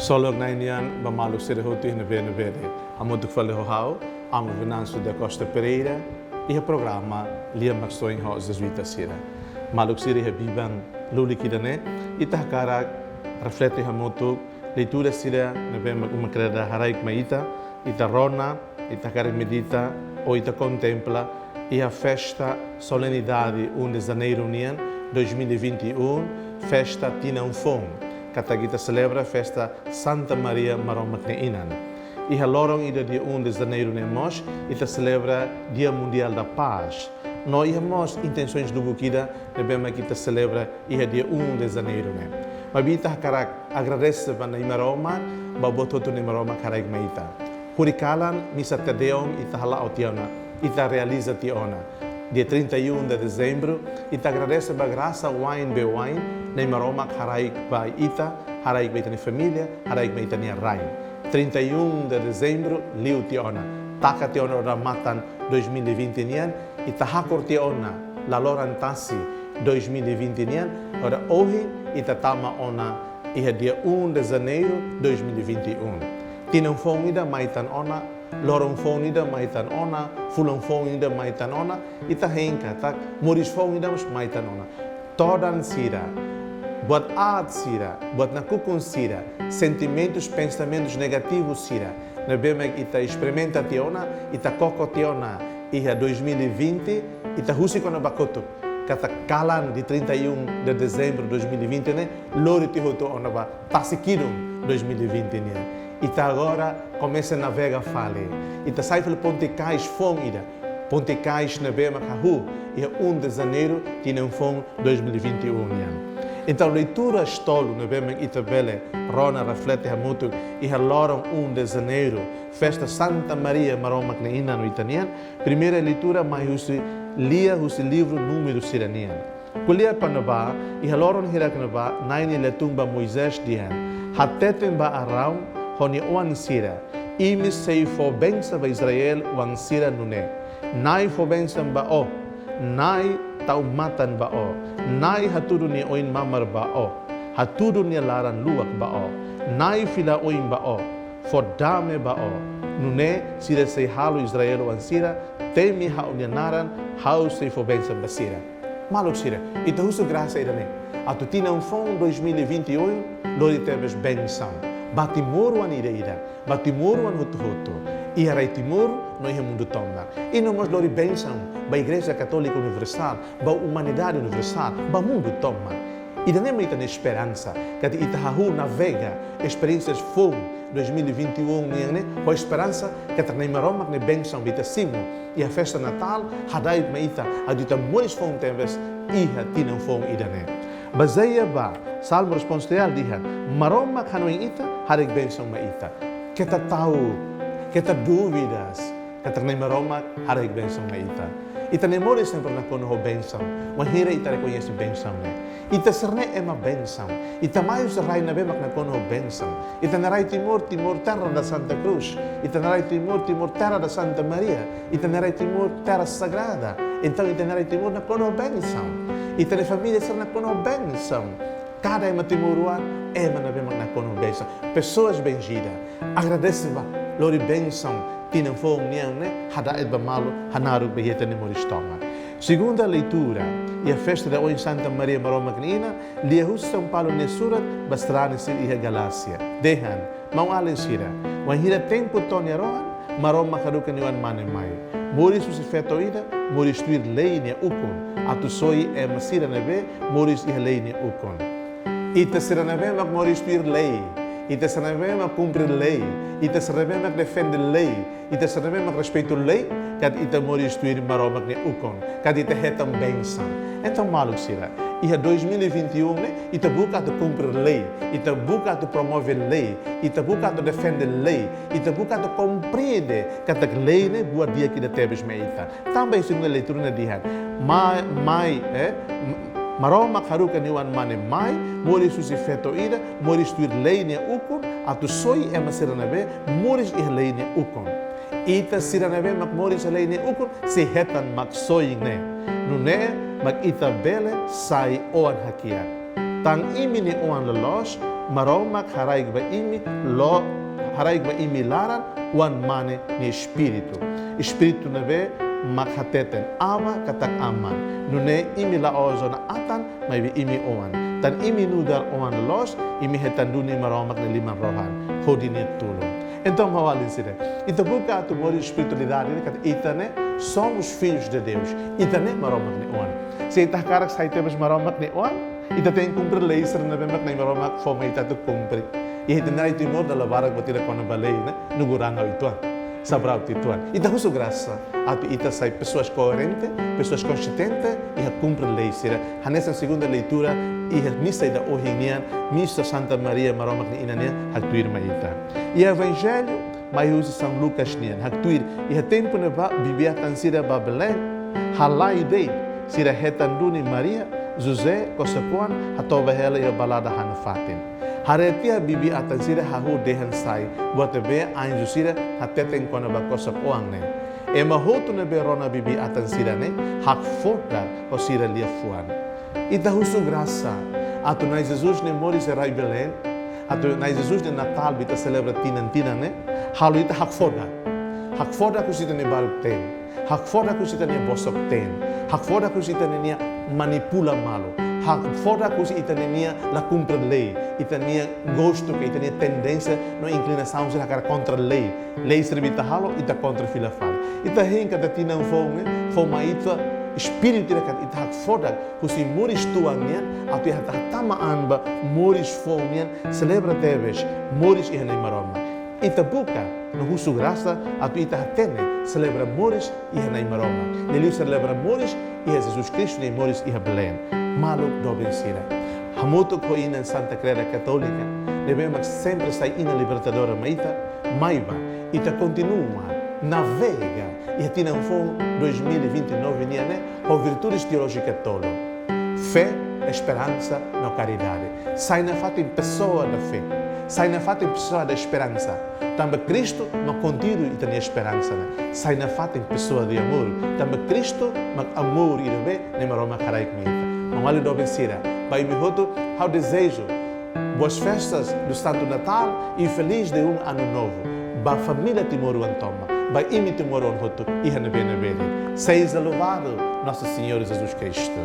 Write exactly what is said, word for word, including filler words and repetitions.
Ksolok Na'i nian ba maluk sira hotu iha ne'ebé-ne'ebé de'it. Hamutuk fali ho ha'u, Amu Venâncio da Costa Pereira, iha programa Lia Maksoin ho Jezuita sira. Maluk sira iha biban lulik ida-ne'e, ita hakarak reflete hamutuk leitura sira ne'ebé mak Uma Kreda haraik mai ita, ita rona, ita hakarak medita, ou ita kontempla, iha festa solenidade um de Janeiro nian, dois mil e vinte e um, festa tinan foun, katak ita selebra festa Santa Maria Maromak nia Inan. Iha loron ida dia um de Janeiro ne'e mós, ita selebra Dia Mundial da Paz. No iha mós intensoens lubuk ida ne'ebé mak ita selebra iha dia um de Janeiro ne'e. Maibé ita hakarak agradese ba Na'i Maromak, ba buat hotu Na'i Maromak haraik mai ita. Hori kalan, misa Te Deum ita hala'o tiha ona, ita realiza tiha ona. Dia trinta e um de dezembro, ita agradese ba grasa wa'in be wa'in Na'i Maromak haraik ba ita, haraik ba ita-nia família, haraik ba ita-nia rain. Trinta e um de dezembro, liu tiha ona. Taka tiha ona odamatan dois mil e vinte nian, ita hakor tiha ona laloran tasi dois mil e vinte nian, agora ohin ita tama ona iha dia um de Janeiro dois mil e vinte e um. Tinan foun ida mai tan ona, loron foun ida mai tan ona, fulan foun ida mai tan ona, ita hein katak moris foun ida mós mai tan ona. Todan sira, buat aat sira, buat nakukun sira, sentimentus, pensamentus negativus sira ne'ebé mak ita esperimenta tiha ona, ita koko tiha ona iha dois mil e vinte, ita husik ona ba kotuk, katak kalan de trinta e um de dezembro dois mil e vinte ne'e lori tiha hotu ona ba tasi-kidun dois mil e vinte nian. Ita agora komesa navega fali. Ita sai fali ponte-kais foun ida. Ponte-kais ne'ebé mak hahú iha um de Janeiro tinan foun dois mil e vinte e um nian. Entaun, leituras tolu ne'ebé mak ita bele rona, reflete hamutuk iha loron um de Janeiro, festa Santa Maria Maromak nia Inan no ita-nian. Primeira leitura mai husi, lia husi livru Númeru sira-nian. Ko'alia kona-ba, iha loron hirak ne'ebá, Na'i nia liafuan ba Moisés dehan: Hateten ba Arão ho nia oan sira: Imi sei fó bensaun ba Israel oan sira nune'e: Na'i fó bensaun ba ó, Na'i tau matan ba ó, Na'i hatudu nia oin mamar ba ó, hatudu nia laran luak ba ó, Na'i fila oin ba ó, fó dame ba ó. Nune'e sira sei halo Israel oan sira temi ha'u-nia naran, ha'u sei fó bensaun ba sira. Maluk sira, ita husu grasa ida-ne'e atu tinan foun dois mil e vinte e um lori tebes bensaun ba timoroan ida-idak, ba timoroan hotu-hotu, iha rai Timor no iha mundu tomak. I no mós lori bensaun ba Igreja Katólika Universál, ba umanidade universál, ba mundu tomak. Ida-ne'e mak ita-nia esperansa, katak ita hahú navega esperiénsias foun dois mil e vinte e um nian ne'e ho esperansa katak Na'i Maromak nia bensaun ba ita simu iha festa Natál hada'et mai ita, atu ita moris foun tebes iha tinan foun ida-ne'e. Bazeia ba Salmu responsoriál dehan: Maromak hanoin ita, haraik bensaun mai ita. Keta ta'uk, keta dúvidas katak Na'i Maromak haraik bensaun mai ita. Ita-nia moris sempre nakonu ho bensaun, wainhira ita rekoñese bensaun ne'e. Ita sira-ne'e ema bensaun. Ita mai husi rai ne'ebé mak nakonu ho bensaun. Ita-nia rai Timor, Timor, terra da Santa Cruz. Ita-nia rai Timor, Timor, terra da Santa Maria. Ita-nia rai Timor, terra sagrada. Entaun, ita-nia rai Timor nakonu ho bensaun. Ita-nia família sira nakonu ho bensaun. Kada ema timoroan, ema ne'ebé mak nakonu ho bensaun. Pessoas benditas. Agradese ba, lori bensaun tinan foun nian ne'e hada'et ba malu, hanaruk ba ita-nia moris tomak. Segunda leitura, iha festa ida ohin Santa Maria Maromak nia Inan, lia husi São Paulo nia surat ba sarani sira iha Galásia. Dehan: Maun-alin sira, wainhira tempu to'o nia rohan, Maromak haruka nia Oan-Mane mai. Moris husi feto ida, moris tuir lei nia ukun, atu soi ema sira ne'ebé moris iha lei nia ukun. Ita sira ne'ebé mak moris tuir lei, ita sira ne'ebé mak kumpre lei, ita sira ne'ebé mak defende lei, ita sira ne'ebé mak respeitu lei, katak ita moris tuir Maromak nia ukun, katak ita hetan bensaun. Entaun, maluk sira, iha dois mil e vinte e um ne'e, ita buka atu kumpre lei, ita buka atu promove lei, ita buka atu defende lei, ita buka atu komprende katak lei ne'e buat di'ak ida tebes mai ita. Tanba iha segunda leitura ne'e dehan: Mai, mai, eh, Maromak haruka nia Oan-Mane mai, moris husi feto ida, moris tuir lei nia ukun, atu soi ema sira ne'ebé moris iha lei nia ukun. Ita sira ne'ebé mak moris iha lei nia ukun sei hetan maksoin ne'e. Nune'e mak ita bele sai oan hakiak. Tan imi-nia oan loloos, Maromak haraik ba imi, lo haraik ba imi laran, Oan-Mane nia Espíritu. Espíritu ne'ebé mak hateten Abba katak Aman. Nune'e imi la'ós ona atan, maibé imi oan. Tan imi nu'udar oan loloos, imi hetan duni Maromak nia liman-rohan hodi nia tulun. Entaun, maun-alin sira, ita buka atu moris espiritualidade ne'e katak ita ne'e somos filhos de Deus. Ita ne'e Maromak nia oan. Se ita hakarak sai tebes Maromak nia oan, ita tenke kumpre lei sira ne'ebé mak Nai Maromak fó mai ita atu kumpre. Iha ita-nia rai Timor dala barak buat ida kona-ba lei ne'e, nunggu ranga uitoan, sabraut uitoan. Ita husu grasa atu ita sai pessoas coerente, pessoas consistente, iha kumpre lei sira. Hanesan segunda leitura iha misa ida ohin nian, misa Santa Maria, Maromak nia Inan nian, haktuir mai ita. Iha Evanjellu mai husi São Lucas nian, haktuir: Iha tempu ne'ebá bibi-atan sira ba Belém, halai de'it, sira hetan duni Maria, José, kosok-oan, hatoba hela iha balada han fatin. Haree tiha bibi-atan sira hahú dehan sai buat ne'ebé anju sira hateten kona-ba kosok-oan ne'e. Ema hotu ne'ebé rona bibi-atan sira-ne'e hakfodak ho sira liafuan. Ita husu grasa atu Nai Jesus nia moris iha rai Belém, atu Nai Jesus nia Natál ne'ebé ita selebra tinan-tinan ne'e, halo ita hakfodak. Hakfodak husi ita-nia baruk-teen. Hakfodak husi ita-nia bosok-teen. Hakfodak husi ita-nia manipula malu. Hakfodak husi ita-nia la kumpre lei. Ita-nia gostu ka ita-nia tendénsia no inklinasaun sira hakarak kontra lei. Lei sira ne'ebé ita halo, ita kontra fila fali. Ita hein katak tinan foun ne'e fó mai ita espíritu ida katak ita hakfodak husi moris tuan nian, atu ita hatama an ba moris foun nian, selebra tebes moris iha Nai Maromak. Ita buka no husu grasa atu ita hatene selebra moris iha Nai Maromak. Liuliu selebra moris iha Jesus Kristu nia moris iha Belém. Maluk doben sira, hamutuk ho inan Santa Kreda Katólika, ne'ebé mak sempre sai inan libertadora mai ita, mai bá, ita kontinua navega iha tinan foun dois mil e vinte e nove nian ne'e ho virtudes teolójika tolu: fé, esperansa no karidade. Sai nafatin pessoa da fé. Sai nafatin pessoa da esperansa. Tanba Kristu mak konteúdu ita-nia esperansa ne'e. Sai nafatin pessoa de amor. Tanba Kristu mak amor ida ne'ebé Nai Maromak haraik mai ita. Maun-alin doben sira, ba imi hotu ha'u dezeja boas festas do Santo Natal e feliz de um ano novo. Ba família timoroan tomak, ba imi timoroan hotu iha ne'ebé-ne'ebé de'it. Seja louvado Nosso Senhor Jesus Cristo.